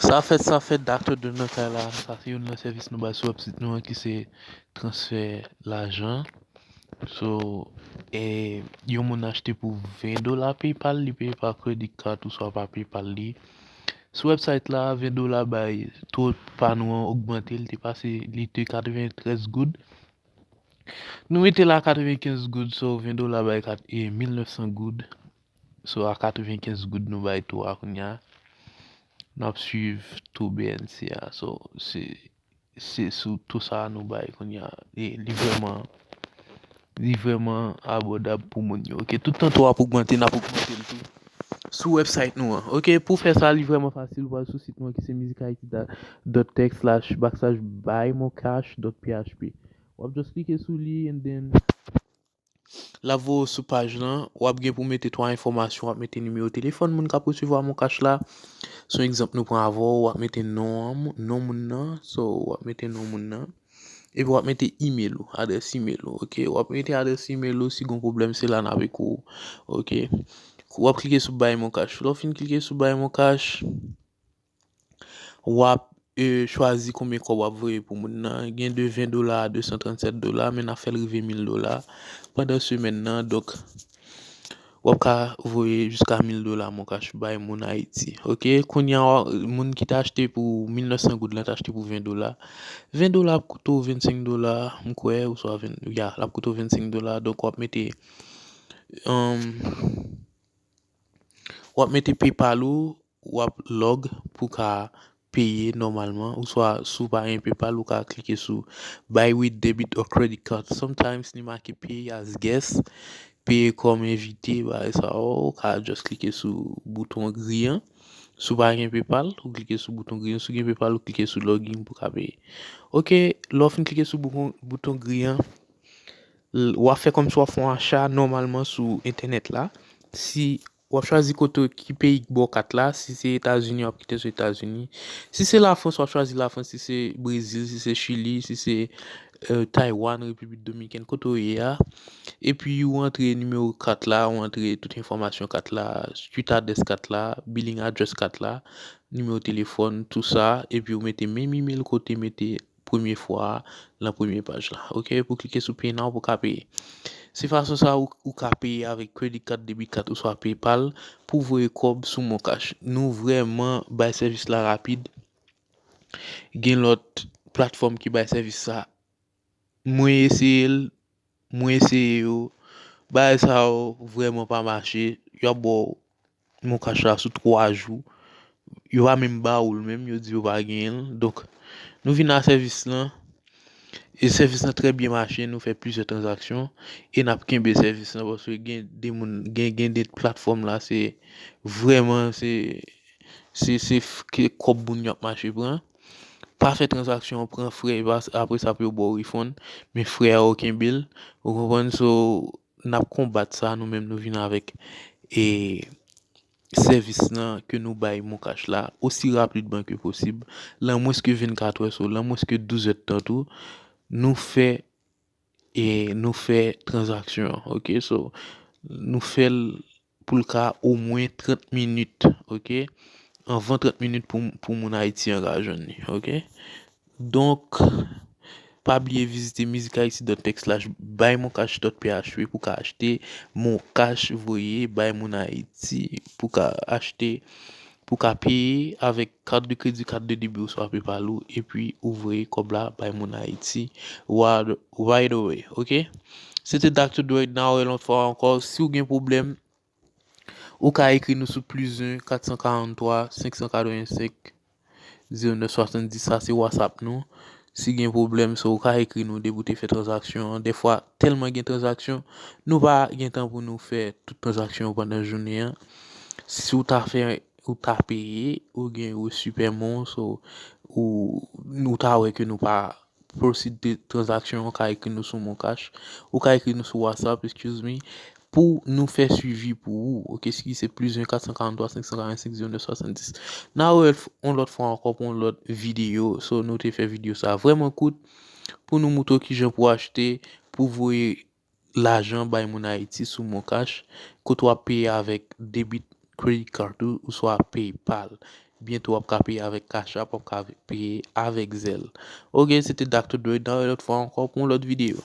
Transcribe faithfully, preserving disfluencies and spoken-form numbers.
Sa fèt, sa fèt, Doctor Don nan kay la. Sa se youn nan sèvis nou bay sou wèbsit nou an ki se transfè lajan. So, e, yon moun achte pou ven dola PayPal, li peye pa credit card oswa pa PayPal li. Sou website la, ven dola bay to pa nou an ogmante, li te pase, li te katreventrèz goud. Nou mete la katrevenkenz goud, so ven dola bay kat, e, mil nèf san goud. So a katrevenkenz goud nou bay to a kounye a. N ap swiv to B N C a. So, se se sou to sa a nou bay kounye a. E li vrèman, li vrèman abòdab pou moun yo. Ok, tout tan to ap ogmante, n ap ogmante l tou sou website nou an. Ok, pou fè sa, li vrèman fasil. Ou pral sou sit nou an ki se music I T dot tech slash backslash buy more cash dot P H P. W ap just klike sou li and then l ap voye w sou paj lan, w ap gen pou mete twa enfòmasyon, w ap mete nimewo telefòn moun k ap resevwa MonCash la. Se yon egzanp nou pran avè w, w ap mete non an, non moun nan, so w ap mete non moun nan. Epi w ap mete email ou, adrès email ou, ok? W ap mete adrès email ou, si gon pwoblèm, se la n ap ekri w, ok? W ap klike sou Buy MonCash. Lè w fin klike sou Buy MonCash, w ap, e, chwazi konbyen kòb w ap voye pou moun nan. Gen de ven dola a de san trannsèt dola, men n ap fè l rive mil dola pandan semèn nan. Donk, w ap ka voye jiska mil dola MonCash bay moun Ayiti. Ok, kounye a, moun ki t achte pou mil nèf san goud lan, t achte pou ven dola. Ven dola ap koute w vennsenk dola, m kwè, oswa ven, ya, l ap koute w vennsenk dola. Donk, w ap mete, um, w ap mete PayPal ou, w ap log pou ka peye nòmalman, oswa si w pa gen PayPal, ou ka klike sou Buy with debit or credit card. Sometimes, li make pay as guest, peye kòm envite, bagay sa yo, ou ka just klike sou bouton gri an. Si w pa gen PayPal, ou klike sou bouton gri an. Si w gen PayPal, ou klike sou login pou ka peye. Ok, lè w fin klike sou bouton, bouton gri an, l-, w ap fè kòmsi w ap fè yon acha nòmalman sou entènèt la. Si w ap chwazi kote ki peyi k ba w kat la, si se Etazini, w ap kite sou Etazini. Si se Lafrans, w ap chwazi Lafrans, si se Brezil, si se Chili, si se, euh, Taiwan, Repiblik Dominikèn, kote w ye a. Epi ou antre nimewo kat la, ou antre tout enfòmasyon kat la, street address kat la, billing address kat la, nimewo telefòn, tou sa, epi ou mete menm email kote mete premye fwa a, nan premye paj la. Ok, pou klike sou Pay Now pou ka peye. Se fason sa ou, ou ka peye avèk credit card, debit card oswa PayPal pou voye kòb sou MonCash. Nou vrèman bay sèvis la rapid. Gen lòt platfòm ki bay sèvis sa. Mwen eseye l, mwen eseye yo. Bagay sa yo vrèman pa mache. Yo ap ba w MonCash la sou twa jou. Yo pa menm ba ou l menm, yo di yo pa genyen l. Donk, nou vin a sèvis lan. E sèvis lan trè byen mache, nou fè plizyè tranzaksyon. E n ap kenbe sèvis lan paske gen de moun, gen, gen de platfòm la, se vrèman, se, se, se f-, ke kòb moun yo ap mache pran. Pa fè tranzaksyon, pran frè, e pa, apre sa pou yo ba w refund. Men frè a yo kenbe l. Ou konprann? So, n ap konbat sa, nou menm nou vin avèk, e, sèvis lan ke nou bay MonCash la osi rapidman ke posib, lan mwens ke vennkat è, so, lan mwens ke douz è tan tou, nou fè, e, nou fè tranzaksyon an, ok? So, nou fè l pou l ka omwen trant minit, ok? Anvan trant minit pou, pou moun Ayiti an ka jwenn li, ok? Donk, pa bliye vizite music I T dot tech slash buy moncash dot P H P pou ka achte MonCash voye bay moun Ayiti, pou ka achte, pou ka peye avèk kat de kredi, kat de debi oswa PayPal ou, epi ou voye kòb la bay moun Ayiti right, right away, ok? Se te Doctor Dre, n a wè lòt fwa ankò. Si w gen pwoblèm, ou ka ekri nou sou plis en kat san karant twa senk san katrevensenk zewo nèf swasanndis, sa se WhatsApp nou. Si gen pwoblèm, so ou ka ekri nou depi w te fè tranzaksyon an. Dèfwa, tèlman gen tranzaksyon, nou pa gen tan pou nou fè tout tranzaksyon yo pandan jounen an. Si w ta fè, ou ta peye, ou gen resi pèman w, so ou, ou ta wè ke nou pa proceed de tranzaksyon, ou ka ekri nou sou MonCash, ou ka ekri nou sou WhatsApp, excuse me, pou nou fè swivi pou ou. Ok, si se plis en kat san karant twa senk san karannsenk zewo nèf swasanndis. N a wè f-, yon lòt fwa ankò pou yon lòt videyo. So, nou te fè videyo sa vrèman kout pou nou moutre w kijan pou achte, pou voye lajan bay moun Ayiti sou MonCash, kote w ap peye avèk debit credit card ou, oswa PayPal. Byento w ap ka peye avèk Cash App, w ap ka peye avèk Zelle. Ok, se te Doctor Dre, n a wè lòt fwa ankò pou yon lòt videyo.